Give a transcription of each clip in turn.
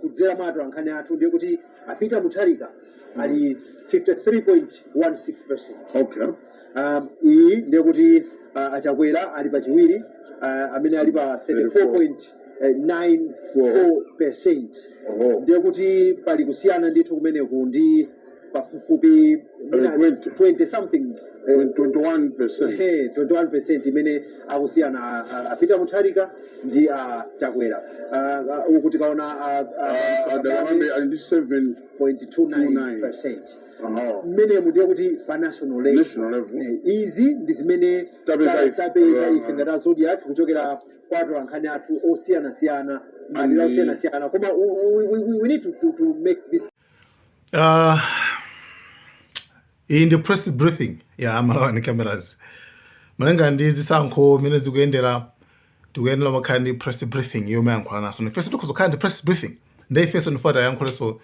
kudzera mwa atolankhani athu, ndiye kuti a Peter Mutharika ali 53.16%. Iyi ndiye kuti aChakwera ali pachiwiri, amene ali pa 34.94%. Ndiye kuti pali kusiyana ndithu kumeneku ndi pafupifupi mwina 20. 20 something, 21%. 21% imene akusiyana a Peter Mutharika ndi a Chakwera. Uku tikaona Adalabambe ali ndi 7 0.29%. Mmenemu ndiye kuti pa national level. National level. Izi ndi zimene Tapeza ife. Tapeza ife ngati a Zodiak kuchokera kwa atolankhani athu osiyanasiyana, madera osiyanasiyana, koma we need to make this Iyi ndi press briefing ya Malawi Cameras. Malinga ndi zisankho mmene zikuyendera, tikuyendera makhala ndi press briefing yomwe yankhula naso. Ifenso tikuzokhala ndi press briefing, ndi ifenso ndifuna tayankhulenso,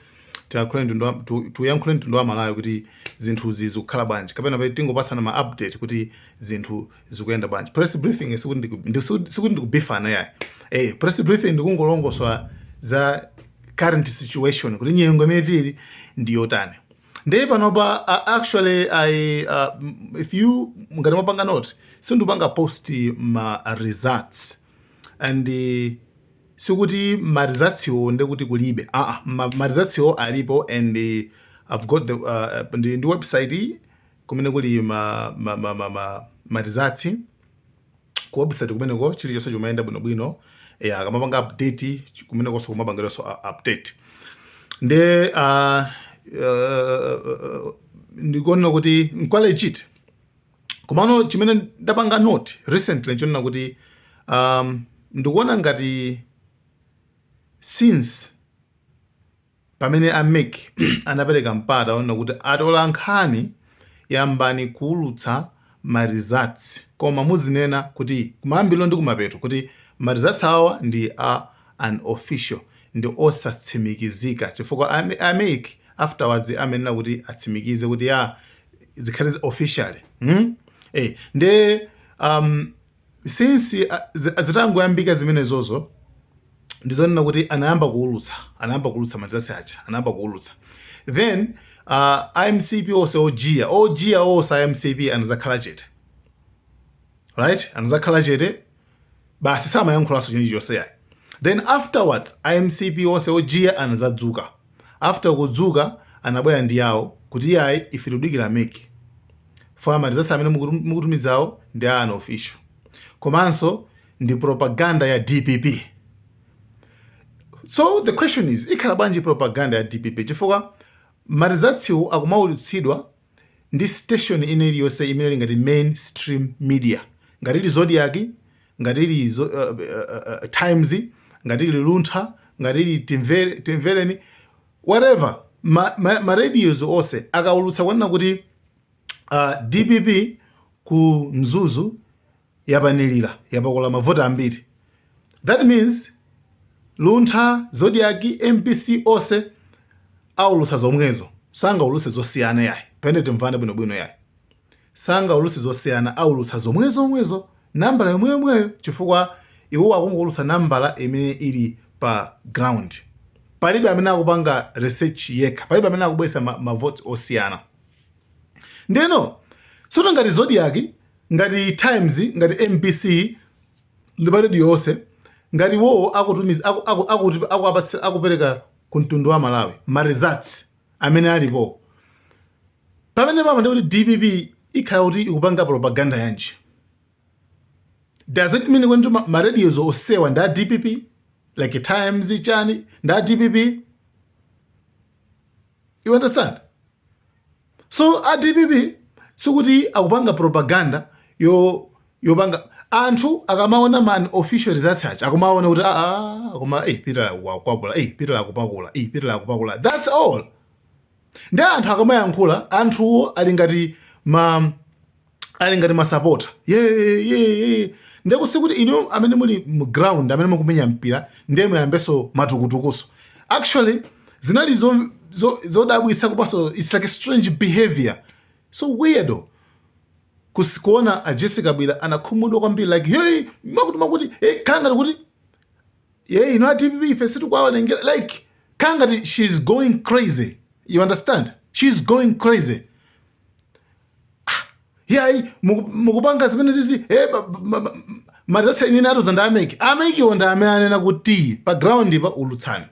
tiyankhule mtundu tiyankhule mtundu wa Malawi kuti zinthuzi zikukhala bwanji, kapena pa tingopatsana ma update kuti zinthu zikuyenda bwanji. Press briefing sikuti ndikubifana yayi. Press briefing ndikungolongosola za current situation, kuti nyengo imene tili ndi yotani. Ndiye panopa, actually I if you ngati mwapanga note, sindipanga post ma results, and sikuti ma results iwo ndekuti kulibe. Ma results iwo alipo, and I've got the ndi website kumene kuli ma results. Ku website kumeneko chilichonse chimayenda bwinobwino. Akamapanga update kumenekonso kumapangiranso update. Nde ndikuona kuti nkwa legit. Komano chimene ndapanga note recently nchonena kuti ndikuona ngati since pamene a MEC anapereka mpata onena kuti atola nkhani yambani kuulutsa ma results, koma muzinena kuti kumayambiriro ndi kumapeto kuti ma results awa ndi a unofficial, ndi osatsimikizika, chifukwa a MEC afterwards amenena kuti atsimikize kuti ya zikhale officially, Nde since zitangoyambika zimenezozo, ndizonena kuti anayamba kuulutsa ma results aja, anayamba kuulutsa. Then iMCP onse ojiya onse iMCP anazakhala chete, right? Anazakhala chete basi, samayankhulanso chilichonse yayi. Then afterwards iMCP onse ojiya anazadzuka. After kudzuka, anabwera ndi yawo kuti yayi, ife tikudikira MEC for ma results amene mukutumizawo ndi a unofficial, komanso ndi propaganda ya DPP. So the question is, ikhala bwanji propaganda ya DPP, chifukwa ma results iwo akumaulutsidwa ndi station ina iliyonse imene ili ngati mainstream media, ngati ili Zodiak, ngati ili Times, ngati ili Luntha, ngati ili Timvereni, whatever, ma radios onse akaulutsa kwanena kuti DPP ku Mzuzu yapanilira, yapakula mavoti ambiri, that means Luntha, Zodiak, MBC onse aulutsa zomwezo, sangaulutse zosiyana yayi. Pene timvane bwinobwino yayi, sangaulutse zosiyana, aulutsa zomwezomwezo, nambala yomweyomweyo, chifukwa iwo akungulutsa nambala imene ili pa ground. Palibe amene akupanga research yekha, palibe amene akubweretsa ma votes osiyana. Ndeno soto ngati Zodiak, ngati Times, ngati MBC ndi pa radio yonse, ngati wowo akutumiza akupereka ku mtundu wa Malawi ma results amene alipo pamene pama, ndikuti DPP ikhala kuti ikupanga propaganda yanji? Does it mean kuti ma radios osewa ndi a DPP, like Times chani, ndi a DPP? You understand? So a DPP sikuti akupanga propaganda yo yopanga anthu akamaona ma unofficial results aja, akumaona kuti aa, akoma Peter akukwapula, Peter akupakula, Peter akupakula, that's all. Ndi anthu akamayankhula, anthuwo ali ngati masapota ye. Ndekusi kuti inu amene muli mu ground, amene mukumenya mpira, ndiye muyambenso matukutukuso. Actually zinali zodabwitsa kupaso, it's like a strange behavior, so weird kuona a Jessica Bwira anakhumudwa kwambiri, like, hey, makuti makuti, hey, khala ngati kuti Ye ino a DPP ife sitikuwawerengera, like kangati she's going crazy. You understand? She's going crazy. Yayi, mukupanga zimene zizi, ma results ine atuza ndi a MEC. A MEC-wo ndi amene anena kuti pa ground pa ulutsani.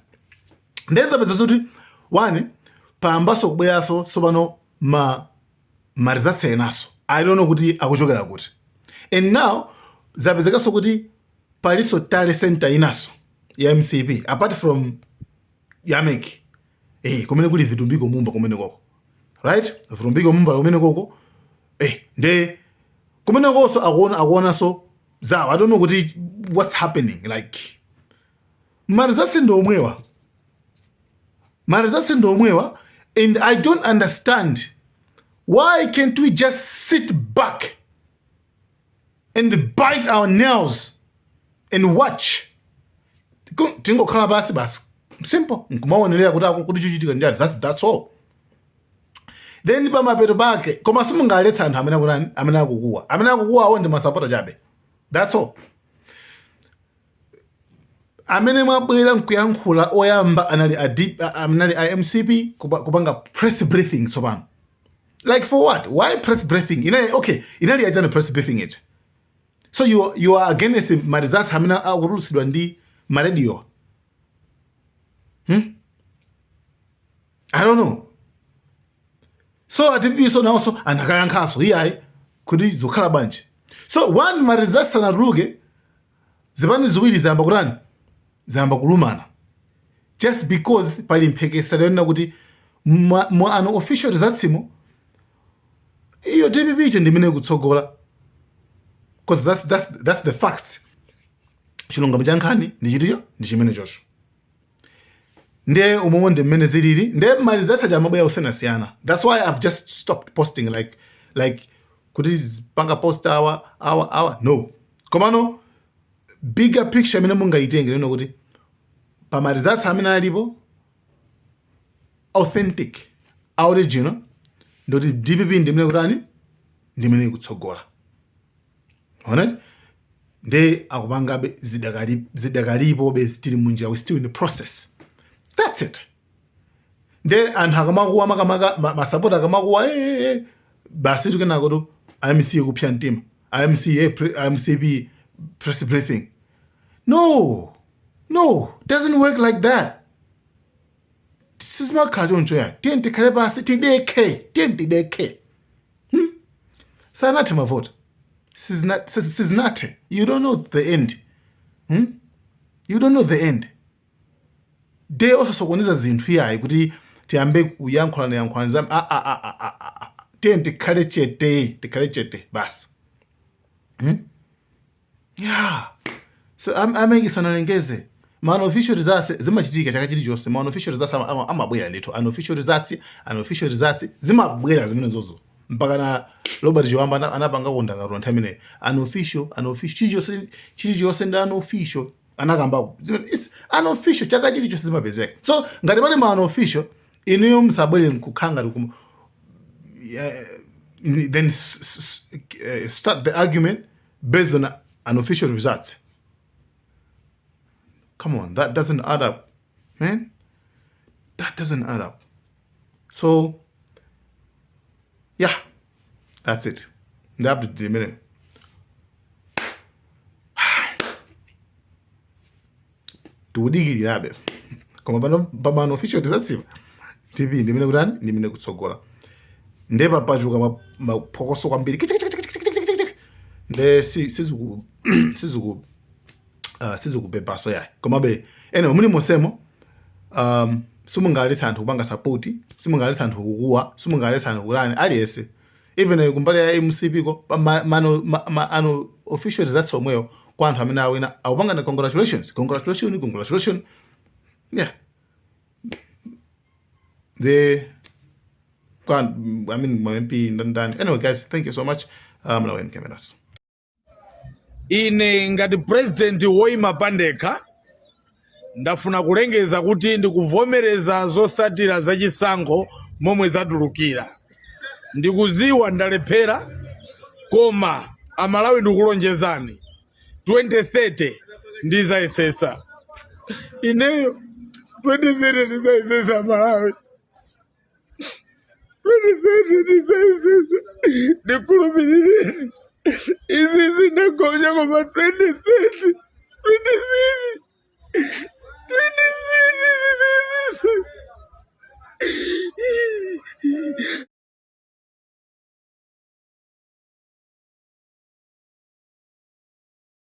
Ndezapeza zoti one payambaso kubweranso tsopano ma results enaso. I don't know kuti akuchokera kuti. And now zapezekanso kuti palinso tally center inaso ya MCP apart from ya MEC, kumene kuli Vitumbiko Mumba kumene koko, right? Vitumbiko Mumba kumene koko, nde kumene konso akuonanso zawo. I don't know kuti what's happening. Like, ma results ndi omwewa, ma results ndi omwewa, and I don't understand why can't we just sit back and bite our nails and watch. Tingokhala basi basi, simple, nkumaonerera kuti kuti chichitika njani. That's all. Then pamapeto pake, koma simungaletsa anthu amene akutani, amene akukuwa. Amene akukuwa awo ndi masapota chabe, that's all. Amene mwabwera nkuyankhula oyamba anali a anali a MCP kupanga press briefing tsopano. Like, for what? Why press briefing? Ine, okay, inali yachani press briefing ija? So you are against ma results amene akutulutsidwa ndi ma radio? I don't know. So a DPP so nawonso anakayankhaso, iyayi, kuti zikukhala bwanji? So one, ma results anatuluke, zipani ziwiri zayamba kutani? Zayamba kulumana just because pali mphekesera yonena kuti mwa unofficial results mo iyo DPP icho ndimene ikutsogola, because that's the facts. Chilungamo cha nkhani ndi chitiyo, ndi chimene chocho. Ndiye umomwe ndi mmene zilili. Ndiye ma results chamabwera kusiyanasiyana. That's why I've just stopped posting, like kuti panga post awa awa awa, no. Komano bigger picture imene mungayitenge lino kuti pa ma results amene alipo authentic, original, ndoti DPP ndimene kutani, ndimene ikutsogola. Alright, nde akupangabe, zidakalipo be, tili munjira, we still in the process, that's it. Nde anthu akamakuwa, makamaka masapota akamakuwa, basi, tikenako tu IMC kupsya mtima, IMC, IMCP press briefing. No, no, doesn't work like that. Sizimakhala choncho ya. Tiye tikhale pasi, tidekhe, tiye tidekhe. Sanathe mavota. Sizinathe. You don't know the end, You don't know the end. De osasokoneza zinthu iyayi kuti tiyambe kuyankhulana yankhulana za a a a a a a. Tiye tikhale chete, tikhale chete basi, Yeah, so a MEC sanalengeze ma unofficial results. Zimachitika chaka chilichonse. Ma unofficial results amabwera ndithu. Unofficial results, unofficial results zimabwera zimene zozo. Mpaka na Robert Chiwamba anapanga kundakatulo nthawi imeneyo, unofficial, unofficial, chilichonse, chilichonse ndi unofficial. Anakambako zimene it's unofficial. Chaka chilichonse zimapezeka. So ngati pali ma unofficial, inuyo msabwere nkukhala ngati yeah, then start the argument based on unofficial results. Come on, that doesn't add up, man. That doesn't add up. So yeah, that's it. Ndi update imene tikudikirirabe. Koma pano pa unofficial results DPP ndimene kutani, ndimene kutsogola. Nde papachuka maphokoso kwambiri. Kichi, kichi, kichi, kichi, kichi, kichi. Nde sizikupepaso yayi. Komabe anyway, muli mosemo, simungaletsa anthu kupanga support, simungaletsa anthu kukuwa, simungaletsa anthu kutani. Aliyense, even kumbali ya MCP ko, pa ma unofficial results omweyo, kwa anthu amene awina akupanga na congratulations, congratulations, congratulations. Yeah, the kwa, I mean, ma MP ndani. Anyway guys, thank you so much. Malawi Cameras. Ine ngati president woyima pandekha ndafuna kulengeza kuti ndikuvomereza zosatira zachisankho momwe zatulukira. Ndikuziwa ndalephera, koma Amalawi, ndikulonjezani, 2030 ndizayesesa. Ineyo 2030 ndizayesesa Malawi, 2030 ndizayesesa, ndikhulupirireni. Izi zinagonya koma 2030, 2030.